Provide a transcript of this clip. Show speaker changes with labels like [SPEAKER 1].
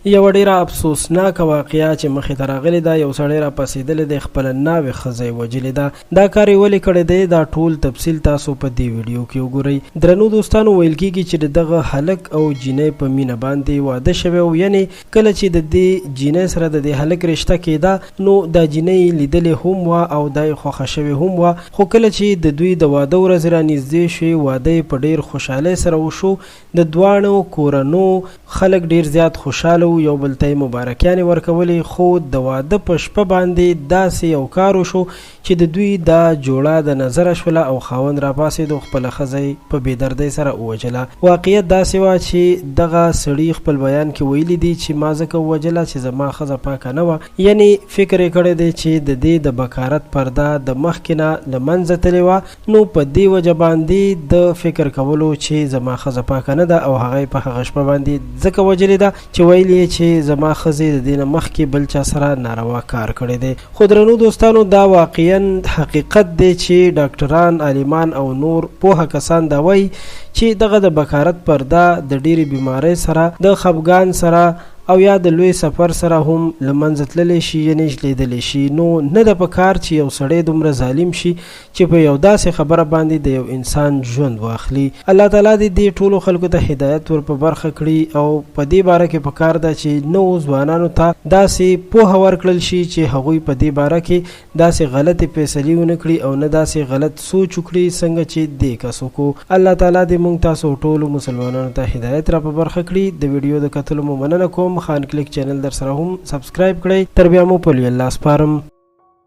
[SPEAKER 1] یوه ډېره افسوسناکه واقعه چې مخې ته راغلې ده، یو سړی راپاڅېدلی دی، خپله ناوې ښځه یې وژلې ده. دا کار یې ولې کړی دی؟ دا ټول تفصیل تاسو په دې ویډیو کې وګورئ. درنو دوستانو ویل کېږي چې د دغه هلک او جینۍ په مینه باندې واده شوی و، یعنې کله چې د دې جینۍ سره د دې هلک رشته کېده نو دا جینۍ یې لیدلې هم وه او دا یې خوښه شوې هم وه، خو کله چې د دوی د واده ورځې رانږدې شوې، واده یې په ډېر خوشحالۍ سره وشو، د دواړو کورنو خلک ډېر زیات خوشحاله وو، یو بل ته یې مبارکیانې ورکولې، خو د واده په شپه باندې داسې یو کار وشو چې د دوی دا جوړه د نظره شوله او خاوند راپاڅېدو خپله ښځه یې په بې دردۍ سره ووژله. واقعیت داسې وه چې دغه سړي خپل بیان کې ویلي دي چې ما ځکه ووژله چې زما ښځه پاکه نه وه، یعنې فکر یې کړی دی چې د دې د بکارت پرده د مخکې نه له منځه تللې وه، نو په دې وجه باندې ده فکر کولو چې زما ښځه پاکه نه ده او هغه یې په هغه شپه باندې ځکه وژلې ده چې ویل یې چې زما ښځې د دې نه مخکې بل چا سره ناروا کار کړی دی. خو درنو دوستانو دا واقعا حقیقت دی چې ډاکټران، عالمان او نور پوهه کسان دا وایي چې دغه د بکارت پرده د ډېرې بیمارۍ سره، د خفګان سره او یا د لوی سفر سره هم له منځه تللی شي یعنې ژلېدلی شي، نو نه ده په کار چې یو سړی دومره ظالم شي چې په یو داسې خبره باندې د یو انسان ژوند واخلي. الله تعالی دې دې ټولو خلکو ته هدایت ور په برخه کړي او په دې باره کې په کار ده چې نوو ځوانانو ته داسې پوهه ورکړل شي چې هغوی په دې باره کې داسې غلطې فیصلې ونه کړي او نه داسې غلط سوچ وکړي څنګه چې دې کس وکړو. الله تعالی دې مونږ تاسو او ټولو مسلمانانو ته هدایت را په برخه کړي. د ویډیو د کتلو مو مننه کوم. خان کلیک چینل درسره هم سبسکرایب کړئ. تر بیا مو په لوی الله سپارم.